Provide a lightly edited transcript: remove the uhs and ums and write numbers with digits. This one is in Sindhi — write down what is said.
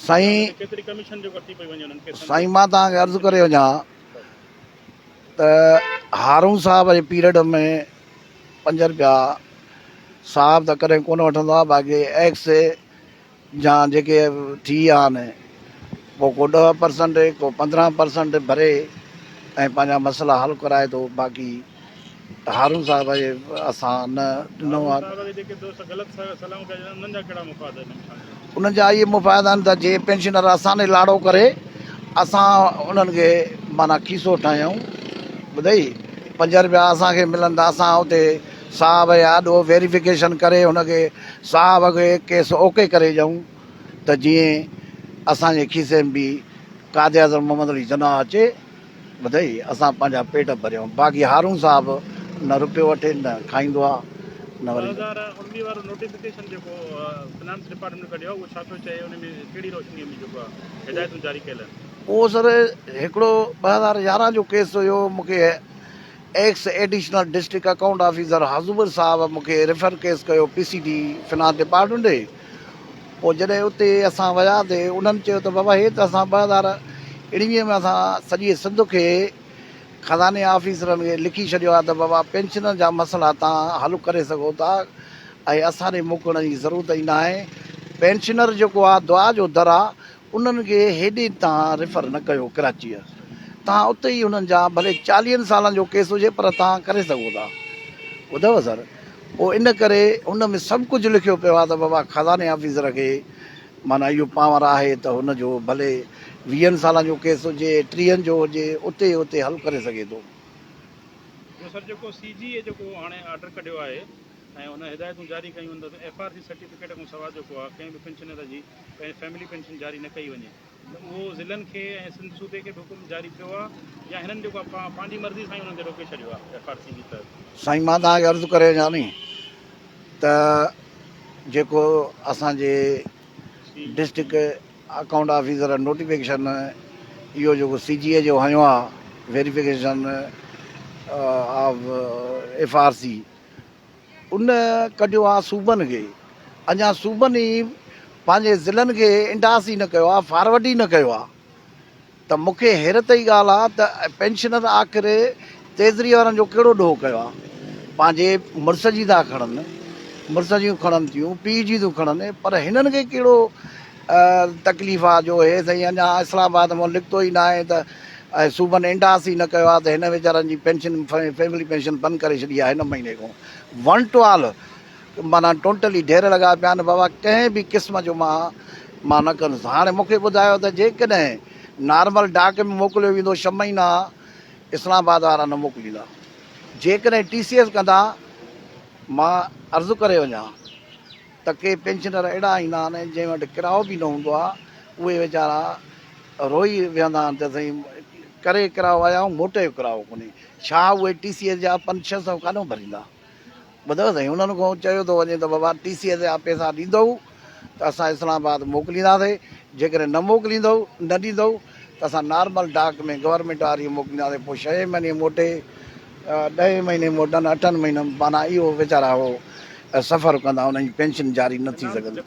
سائين ڪيتري ڪميشن جو ورتي پئي وڃي انهن کي سائين مان توهان کي عرض ڪري وڃان ته هارون صاحب جي پيريڊ ۾ 5 روپيا صاحب ته ڪڏهن ڪونه وٺندو آهي باقي ايڪس جا جيڪي ٿي ويا آهن پوء ڪو 10% ڪو 15% ڀري ۽ پنهنجا مسئلا حل ڪرائي ٿو باقي هارون صاحب جي اسان نه ڏنو آهي. انهن جا اهي مفاد آهن ته جي پينشنر اسان ڏي لاڙو ڪري اسان انهن کي معنيٰ کيسو ٺاهيون ٻڌئي 5 روپيا اسان کي ملن ته اسان اتي صاحب جي آڏو ويريفڪيشن ڪري هن کي صاحب کي ڪيس اوڪي ڪري ڏيون ته جيئن اسان جي کيسي ۾ به قائداعظم محمد علي جناح اچي ٻڌئي اسان پنهنجا پيٽ ڀريون باقي هارون صاحب نه روپيو وٺي نه کائيندو آ نه وري. 2019 وارو نوٽيفڪيشن جيڪو فنانس ڊپارٽمينٽ ڪڍيو آ اهو ڇا پيو چئي ان ۾ ڪهڙي روشني ۾ جيڪو آ هدايتون جاري ڪيل آهن. اهو سر هڪڙو 2011 جو ڪيس هيو مونکي ex additional district account officer حضور صاحب مون کي ريفر ڪيس ڪيو P C D finance department ڏي پوء جڏهن اتي اسان وياسي انهن چيو ته بابا هي ته اسان 2019 ۾ اسان سڄي سنڌ کي خزاني آفيسرن کي لکي ڇڏيو آهي ته بابا پينشنر جا مسئلا تان حل ڪري سگهو ٿا ۽ اسان ڏي موڪلڻ جي ضرورت ئي ناهي پينشنر جيڪو آهي دعا جو در آهي انهن کي هيڏي توهان ريفر نه ڪيو ڪراچيء توهان اتي ئي انهن جا ڀلي چاليهن سالن جو ڪيس هجي پر توهان ڪري سگهو ٿا ٻڌو سر پوء ان ڪري ان ۾ سڀ ڪجهه لکيو پيو آهي ته بابا خزاني آفيسر کي معنيٰ اهو پاور آهي ته هن جو ڀلي ويهن سالن جو ڪيس هجي ٽيهن جو هجي اتي ئي اتي حل ڪري سگهي ٿو. جو سر جيڪو سي جي اي جيڪو هاڻي آرڊر ڪڍيو آهي ۽ ان هدايتون جاري ڪيون آهن ته ايف آر سي سرٽيفڪيٽ کان سواء جيڪو آهي ڪنهن به پينشنر جي پنهنجي فيملي پينشن جاري نه ڪئي وڃي ته اهو ضلعن کي ۽ سنڌ صوبي کي به حڪم جاري ٿيو آهي يا هنن جيڪو آهي پنهنجي مرضي سان ئي انهن کي روڪي ڇڏيو آهي ايف آر سي جي تحت. سائين مان توهان کي عرض ڪري وڃان ني ته جيڪو اسان جي ڊسٽرڪٽ اڪائونٽ آفيسر نوٽيفڪيشن اهو جيڪو سي جي اي جو هنيو آهي verification of F R C ان ڪڍيو آ صوبن کي اڃا صوبن ئي پنهنجي ضلعن کي انڊاس ئي نه ڪيو آ فارورڊ ئي نه ڪيو آ ته مون کي حيرت جي ڳالهه آ ته پينشنر آخر تيزري وارن جو ڪهڙو ڏوهه ڪيو آ پنهنجي مڙس جي ٿا کڻن مڙس جون کڻن ٿيون پيء جي ٿيون کڻن پر هنن کي ڪهڙو تڪليف آ جو هي سائين اڃا اسلام آباد مان نڪتو ئي ناهي ته ۽ صوبن انڊاس ئي نه ڪيو آ ته هن ويچارن جي پينشن فيملي پينشن بند ڪري ڇڏي آ هن مهيني کان ون ٽو آل معنيٰ ٽوٽلي ڍير لڳا پيا آهن بابا ڪنهن به قسم جو مان مان نه ڪندس هاڻي مون کي ٻڌايو ته جيڪڏهن نارمل ڊاڪ ۾ موڪليو ويندو ڇهه مهينا اسلام آباد وارا نه موڪليندا جيڪڏهن ٽي سي ايس ڪندا مان عرض ڪري وڃان ته ڪي پينشنر اهڙا ايندا آهن جنهن وٽ ڪرايو به نه هوندو آهي اهي ويچارا روئي ويهندا آهن ته سائين ڪري ڪرايو آيا آهيون موٽ جو ڪرايو ڪونهي ڇا اهي ٽي سي ايس جا پنج ڇهه سئو ڪاڏو ڀريندا ٻڌو سائين انهن کان چيو ٿو وڃي ته بابا ٽي سي ايس جا پئسا ڏيندؤ ته اسان اسلام آباد موڪلينداسين جيڪڏهن نه موڪليندؤ نه ڏيندؤ ته اسان نارمل ڊاڪ ۾ گورنمينٽ واري موڪلينداسين پوء ڇهين مهيني موٽي ڏهين مهيني موٽن اٺن مهينن معنيٰ اهو ويچارا اهو سفر ڪندا انهن جي پينشن جاري نه ٿي سگهندي.